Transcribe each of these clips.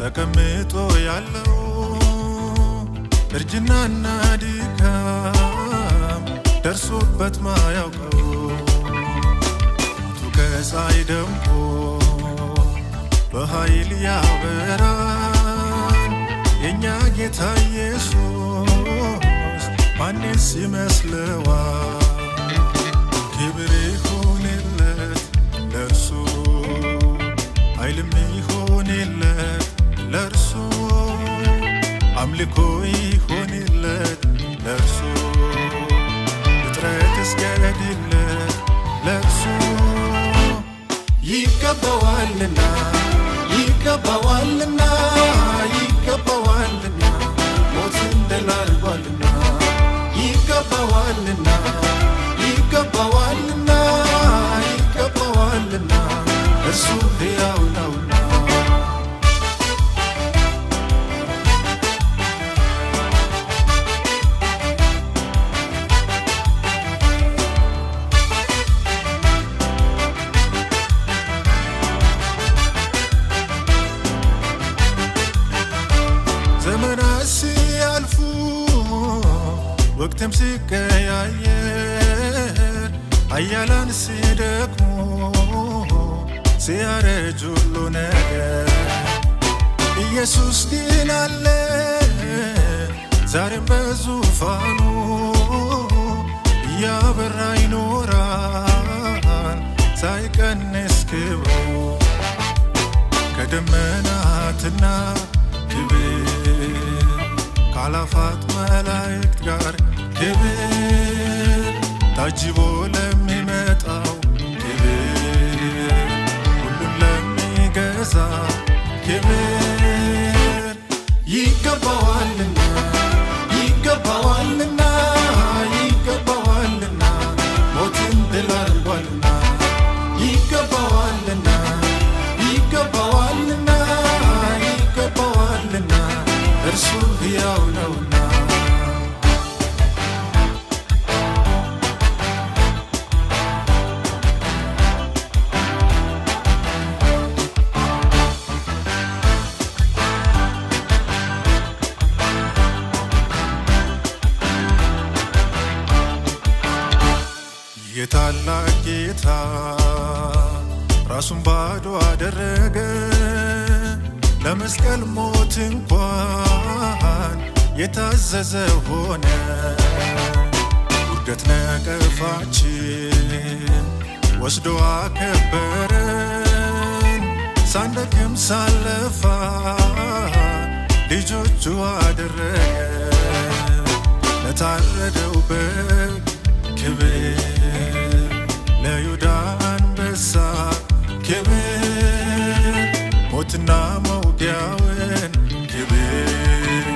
ተቀምጦ ያለው፣ እርጅናና ድካም ደርሶበት ማያውቀው፣ ፊቱ ከፀሐይ ደምቆ በኃይል ያበራል። የእኛ ጌታ ኢየሱስ ማንስ ይመስለዋል? ክብር ይሁንለት ለእርሱ፣ ኃይልም ይሁንለት ለእርሱ፣ አምልኮ ይሁንለት ለእርሱ፣ ፍጥረት ይስገድለት ለእርሱ። ይገባዋልና፣ ይገባዋልና፣ ይገባዋልና፣ ሞትን ድል አድርጓልና። ይገባዋልና፣ ይገባዋልና፣ ይገባዋልና፣ እርሱ ሕያው ነውና። ዘመናት ሲያልፉ፣ ወቅትም ሲቀያየር፣ ኃያላን ሲደክሙ፣ ሲያረጅ ሁሉ ነገር፣ ኢየሱስ ግን አለ ዛሬም በዙፋኑ፣ እያበራ ይኖራል ሳይቀንስ ክብሩ። ከደመናትና ክብር፣ ከአእላፋት መላእክት ጋር ክብር ታጅቦ ለሚመጣው ክብር፣ ሁሉን ለሚገዛ ክብር። ይገባዋልና፣ ይገባዋልና፣ ይገባዋልና፣ ሞትን ድል አድርጓልና። ይገባዋልና፣ ይገባዋልና፣ ይገባዋልና፣ እርሱ ሕያው ነውና። የታላቅ ጌታ ራሱን ባዶ አደረገ፣ ለመስቀል ሞት እንኳን የታዘዘ ሆነ። ውርደት ነቀፋችን ወስዶ አከበረን፣ ሳንደክም ሳንለፋ ልጆቹ አደረገን። ለታረደው በግ ክብር፣ ለይሁዳ አንበሳ ክብር፣ ሞትና መውጊያውን ክብር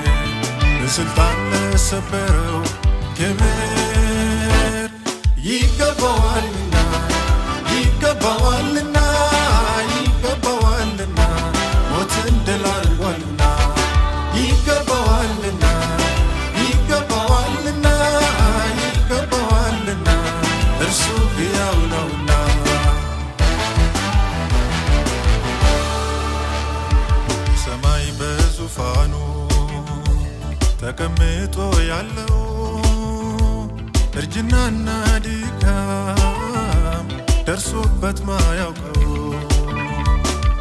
በስልጣን ለሰበረው ክብር። ይገባዋልና፣ ይገባዋልና፣ ይገባዋልና፣ ሞትን ድል አድርጓልና። ይገባዋልና፣ ይገባዋልና፣ ይገባዋልና፣ እርሱ ሕያው ነውና። ሰማይ በዙፋኑ ተቀምጦ ያለው፣ እርጅናና ድካም ደርሶበት ማያውቀው፣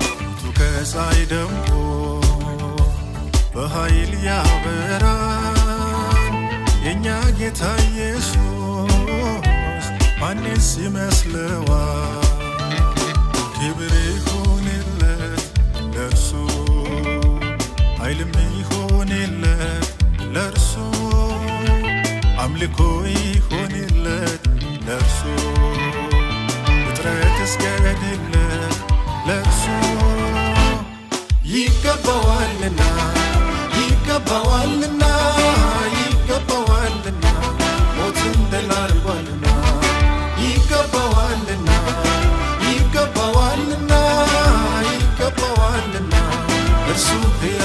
ፊቱ ከፀሐይ ደምቆ በኃይል ያበራል። የእኛ ጌታ ኢየሱስ ማንስ ይመስለዋል? ክብር ይሁንለት ለእርሱ፣ ኃይልም ይሁንለት ለእርሱ፣ አምልኮ ይሁንለት ለእርሱ፣ ፍጥረት ይስገድለት ለእርሱ። ይገባዋልና፣ ይገባዋልና፣ ይገባዋልና፣ ሞትን ድል አድርጓልና። ይገባዋልና፣ ይገባዋልና፣ ይገባዋልና፣ እርሱ ሕያው